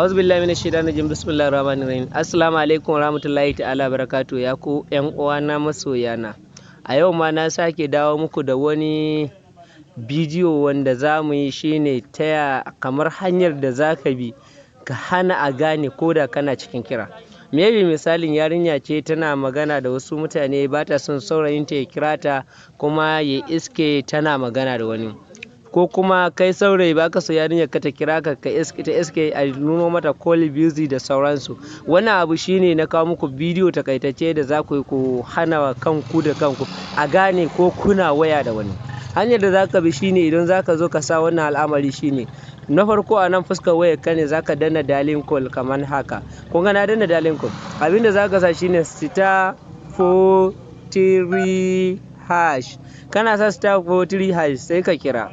Auzu billahi minash shaitanir rajim. Bismillahir rahmanir rahim. Assalamu alaikum warahmatullahi ta'ala barakatuh. Ya ku yan uwana, masoyana, a yau ma na sake dawo muku da wani bidiyo wanda za mu yi, shine taya kamar hanyar da za ka bi ka hana a gane ko da kana cikin kira. Maybe misalin yarinya ce tana magana da wasu mutane, ba ta son saurayinta ya kira ta kuma ya iske tana magana da wani, ko kuma kai saurayi baka so yarinyar ka ta kira ka, ka iske ta, iske a nuno mata call busy da sauransu. Wannan abu shine na kawo muku bidiyo takaitacce da za ku yi ku hana kanku da kanku a gane ko kuna waya da wani. Hanyar da zaka bi shine, idan zaka zo ka sa wannan al'amari, shine na farko, a nan fuskar wayar ka ne zaka danna dialing code kamar haka. Kun ga na danna dialing code. Abinda zaka sa shine *43#. Kana sa *43# sai ka kira.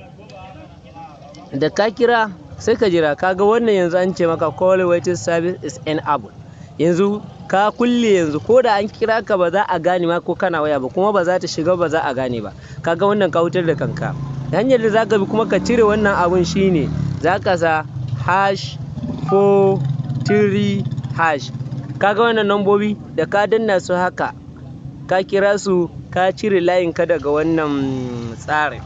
Da ka kira sai ka jira. Kaga wannan yanzu an ce maka "Call waiting service is enabled". Yanzu ka kulle. Yanzu ko da an kira ka, ba za a gane ma ko kana waya ba, kuma ba za ta shiga, ba za a gane ba. Kaga wannan ka hutar da kanka. Hanyar da zaka bi kuma ka cire wannan abun shine zaka sa #43#. Kaga wannan nambobi da ka danna su haka, ka kira su, ka cire layin ka daga wannan tsarin.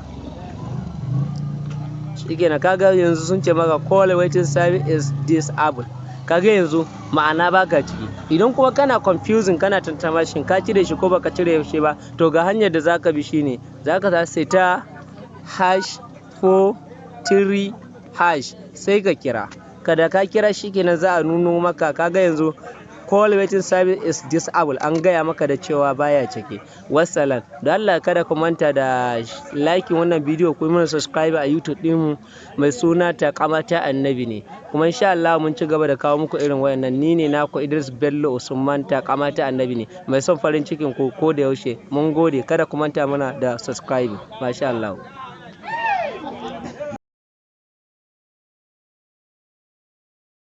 Shikenan. Kaga yanzu sun ce maka "Call waiting service is disabled". Kaga yanzu ma'ana baka ciki. Idan kuma kana confusing, kana tantama shin ka cire shi ko baka cire shi ba, to ga hanyar da zaka bi, shine zaka sa *#43# sai ka kira. Kada ka kira, shikenan, za a nuno maka. Kaga yanzu "Call waiting service is disabled", an gaya maka da cewa baya ciki. Wassalam. Don Allah kada ku manta da like wannan bidiyo, ku yi mana subscribe a YouTube ɗinmu mai suna Takamata Annabi ne. Kuma insha Allah mun ci gaba da kawo muku irin wayannan. Ni ne naku Idris Bello Usman, Takamata Annabi ne, mai son farin cikin ku ko da yaushe. Mun gode. Kada ku manta mana da subscribe. Masha Allah.